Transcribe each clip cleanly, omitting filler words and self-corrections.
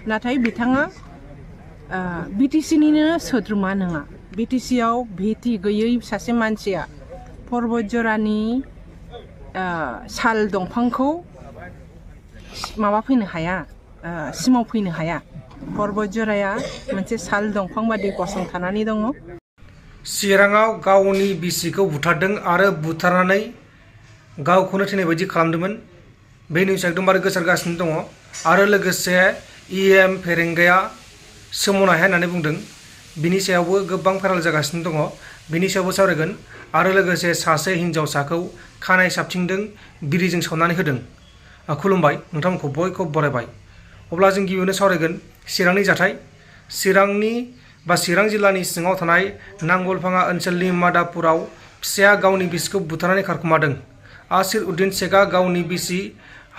नाथाय बिथाङा बिटिसिनिनो सोद्रोमा नङा। बिटिसिआव भिटि गैयै सासे मानसिया पर्बतजरानि साल दंफांखौ माबाफैनो हाया, सिमावफैनो हाया। पर्बतजराया मोनसे साल दंफां बादि गसंथानानै दङ। चिराङाव गावनि बिसिखौ बुथारदों आरो बुथारनानै गावखौनो थैनाय बायदि खालामदोंमोन। बे निउसआ एकदमबारे गोसारगासिनो दङ आरो लोगोसे इएम फेरेंगाया सोमावनो हाया होननानै बुंदों। बिनि सायावबो गोबां भाइराल जागासिनो दङ। बिनि सायावबो सावरायगोन आरो लोगोसे सासे हिनजावसाखौ खानाय साबथिंदों, बिरिजों सावनानै होदों। खुलुमबाय, नोंथांमोनखौ बयखौबो बरायबाय। अब्ला जों गिबियावनो सावरायगोन चिरांनि जाथाय। चिरां जिल्लानि सिङाव थानाय नांगलफाङा ओनसोलनि मादापुराव फिसाया गावनि बिसिखौ बुथारनानै खारखोमादों। आसिर उद्दिन शेखआ गावनि बिसि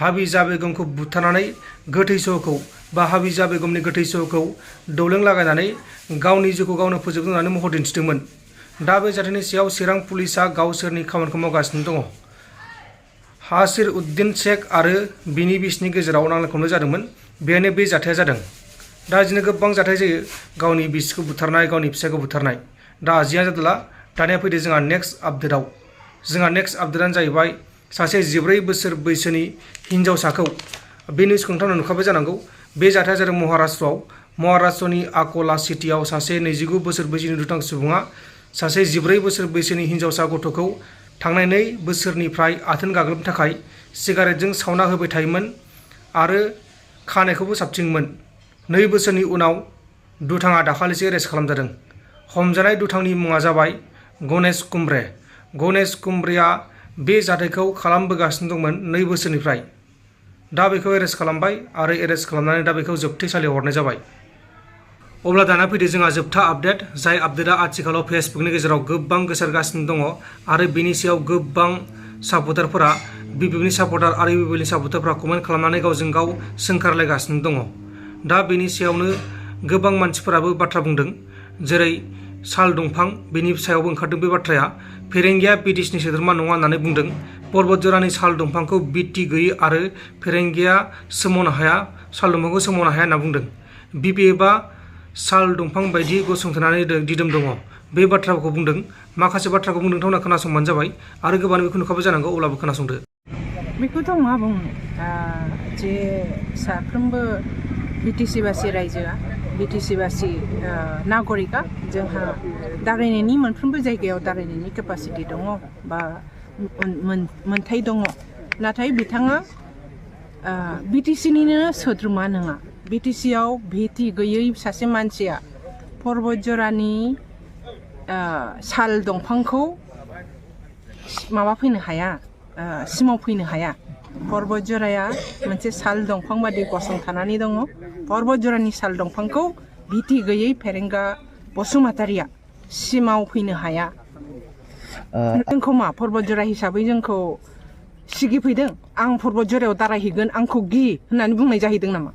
हाबिजा बेगमखौ बुथारनानै गोथै सहखौ बा हाबिजा बेगमनि गोथै सहखौ दौलें लागायनानै गावनि जिउखौ गावनो फोजोबदों होननानै महर दिन्थिदोंमोन। दा बे जाथायनि सायाव चिरां पुलिसआ गावसोरनि खामानिखौ मावगासिनो दङ। आसिर उद्दिन शेख आरो बिनि बिसिनि गेजेराव नांलाय खमलाय जादोंमोन। बेनो बे जाथाया जादों। दा बिदिनो गोबां जाथाय जायो, गावनि बिसिखौ बुथारनाय, गावनि फिसायखौ बुथारनाय। दा जियानो जादोंला, दानिया फैदो जोंहा नेक्स्ट आपडेटआव। जोंहा नेक्स्ट आपडेटआनो जाहैबाय सासे 14 बोसोर बैसोनि हिनजावसाखौ, बे निउसखौ नोंथांमोना नुखाबाय जानांगौ। बे जाथाया जादों महाराष्ट्रआव। महाराष्ट्रनि आकला सिटियाव सासे 29 बोसोर बैसोनि दुथां सुबुङा सासे 14 बोसोर बैसोनि हिनजावसा गथ'खौ थांनाय 2 बोसोरनिफ्राय आथोन गाग्लोबनो थाखाय सिगारेटजों सावना होबाय थायोमोन आरो खानायखौबो साबथिङोमोन। 2 बोसोरनि उनाव दुथाङा दाखालिसो एरेस्ट खालामजादों। हमजानाय दुथांनि मुङा जाबाय गणेश कुम्ब्रे। गणेश कुम्ब्रेया बे जाथायखौ खालामबोगासिनो दंमोन 2 बोसोरनिफ्राय। दा बेखौ एरेस्ट खालामबाय आरो एरेस्ट खालामनानै दा बेखौ जोबथेसालियाव हरनाय जाबाय। अब्ला दाना फैदो जोंहा जोबथा आपडेट, जाय आपडेटआ आथिखालाव फेसबुकनि गेजेराव गोबां गोसारगासिनो दङ आरो बेनि सायाव गोबां सापर्टारफोरा, बिपिएफनि सापर्टार आरो इउपिपिएलनि सापर्टारफोरा कमेन्ट खालामनानै गावजों गाव सोंखारलायगासिनो दङ। दा बेनि सायावनो गोबां मानसिफोराबो बाथ्रा बुंदों, जेरै साल दंफां, बेनि सायावबो ओंखारदों बे बाथ्राया। फेरेंगाया बिटिसिनि सोद्रोमा नङा होननानै बुंदों। पर्बतजरानि साल दंफांखौ बिटि गैयै आरो फेरेंगाया सोमावनो हाया, साल दंफांखौ सोमावनो हाया होनना बुंदों। बिपिएफआ साल दंफां बायदि गसंथानानै दिदोम दङ, बे बाथ्राखौ बुंदों। माखासे बाथ्राखौ बुंदों, नोंथांमोना खोनासंबानो जाबाय आरो गोबां बेखौ नुखाबाय जानांगौ, अब्लाबो खोनासंदो। बेखौथ' मा बुंनो, जे साफ्रोमबो बिटिसिबासि रायजोआ, बिटिसिबासि नागरिकआ जोंहा दारायनायनि मोनफ्रोमबो जायगायाव दारायनायनि केपासिटि दङ बा मोनथाय दङ। नाथाय बिथाङा बिटिसिनिनो सोद्रोमा नङा। बिटिसिआव भिटि गैयै सासे मानसिया पर्बतजरानि साल दंफांखौ माबाफैनो हाया, सिमावफैनो हाया। पर्बतजराया मोनसे साल दंफां बादि गसंथानानै दङ। पर्बतजरानि साल दंफांखौ भिटि गैयै फेरेंगा बसुमतारिया सिमावफैनो हाया। जोंखौ मा पर्बतजरा हिसाबै जोंखौ सिगिफैदों? आं पर्बतजरायाव दारायहैगोन, आंखौ गि होननानै बुंनाय जाहैदों नामा?